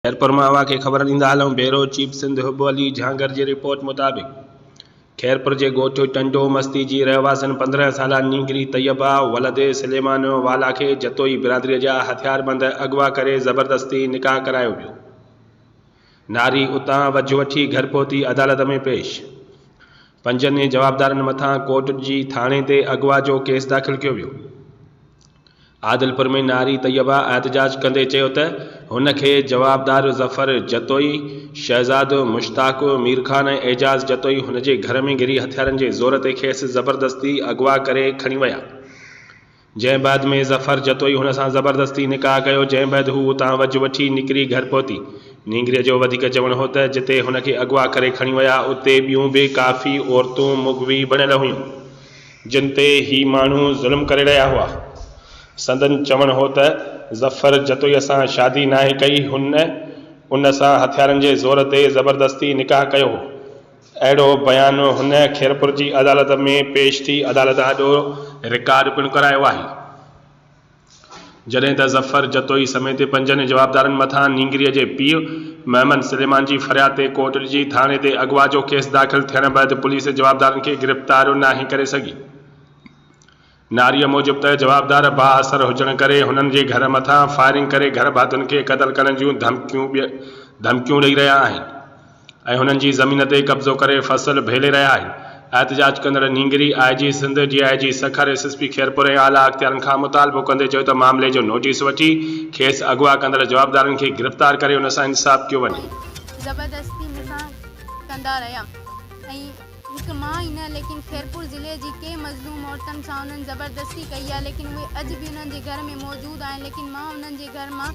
خيرپور مان اوهان کي خبر ڏيندا هلون بيورو چيف سنڌ حب علي جهانگر جي رپورٽ مطابق خيرپور جي ڳوٺ ٽنڊو مستي جي رهواسين 15 سالا نينگري طيبه ولد سليمان والا کي جتوئي برادري جا هٿياربند اغوا ڪري زبردستي نڪاح ڪرايو ويو ناري اتان وجهه وٺي گهر پهتي عدالت ۾ پيش پنجن جوابدارن مٿان ڪوٽ جي ٿاڻي تي اغوا جو ڪيس داخل ڪيو ويو. عادلپور ۾ ناري طيبه احتجاج ڪندي چيو ته هن کي جوابدار ظفر جتوئي، شهزاد، مشتاق، مير خان ۽ اعجاز جتوئي هن جي گهر ۾ گهري هٿيارن جي زور تي کيس زبردستي اغوا ڪري کڻي ويا جنهن بعد ۾ ظفر جتوئي هن سان زبردستي نڪاح ڪيو جنهن بعد هو اتان وجهه وٺي نڪري گهر پهتي. نينگريء جو وڌيڪ چوڻ هو ته جتي هن کي اغوا ڪري کڻي ويا اتي ٻيون به ڪافي عورتون مغوي بڻيل هيون. جن تي هي ماڻهو ظلم ڪري رهيا هئا. سندن چوڻ هو ته ظفر جتوئي سان شادي ناهي ڪئي هن ان سان هٿيارن جي زور تي زبردستي نڪاح ڪيو هو. اهڙو بيان هن خيرپور جي عدالت ۾ پيش ٿي عدالت آڏو رڪارڊ پڻ ڪرايو آهي. جڏهن ته ظفر جتوئي سميت پنجن جوابدارن مٿان نينگريء جي پيء محمد سليمان جي فرياد تي ڪوٽڏجي ٿاڻي تي اغوا جو ڪيس داخل ٿيڻ بعد پوليس جوابدارن کي گرفتار ناهي ڪري سگهي. ناريء موجب ته جوابدار بااثر هجڻ ڪري هنن جي گهر مٿان فائرنگ ڪري گهر ڀاتين کي قتل ڪرڻ جون ڌمڪيون ڏئي رهيا آهن. ۽ هنن جي زمين تي قبضو ڪري فصل ڀيلي رهيا آهن. احتجاج ڪندڙ نينگري I G Sindh, D I G Sukkur, S S P Khairpur ۽ اعليٰ اختيارين کان مطالبو ڪندي چيو ته معاملي جو نوٽيس وٺي کيس اغوا ڪندڙ جوابدارن کي گرفتار ڪري ان سان انصاف ڪيو وڃي. زبردستي مون سان ڪندا رهيا ۽ هڪ مان ئي نه ليڪن خيرپور ضلعي جي ڪئين مظلوم عورتن سان انهن زبردستي ڪئي آهي ليڪن اهي اڄ به انهن جي گهر ۾ موجود آهن ليڪن مان انهن جي گهر مان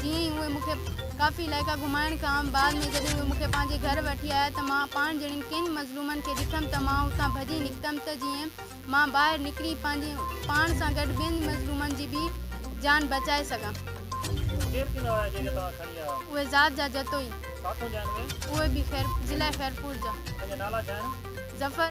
جيئن ئي اهي مون کي ڪافي علائقا گهمائڻ کان بعد ۾ جڏهن اهي مون کي پنهنجي گهر وٺي آيا ته مان پاڻ جهڙين ڪئين مظلومن کي ڏٺم ته مان اتان ڀڄي نڪتم ته جيئن مان ٻاهر نڪري پنهنجي پاڻ سان گڏ ٻين مظلومن جي به جان بچائي سگهان. ڪير ٿيندا هيا جيڪي توهان کڻي آيا؟ اهي ذات جا جتوئي. ڪاٿون جا آهن اهي؟ اهي به خير ضلع خيرپور جا. پنهنجا نالا ڇا آهن؟ ظفر.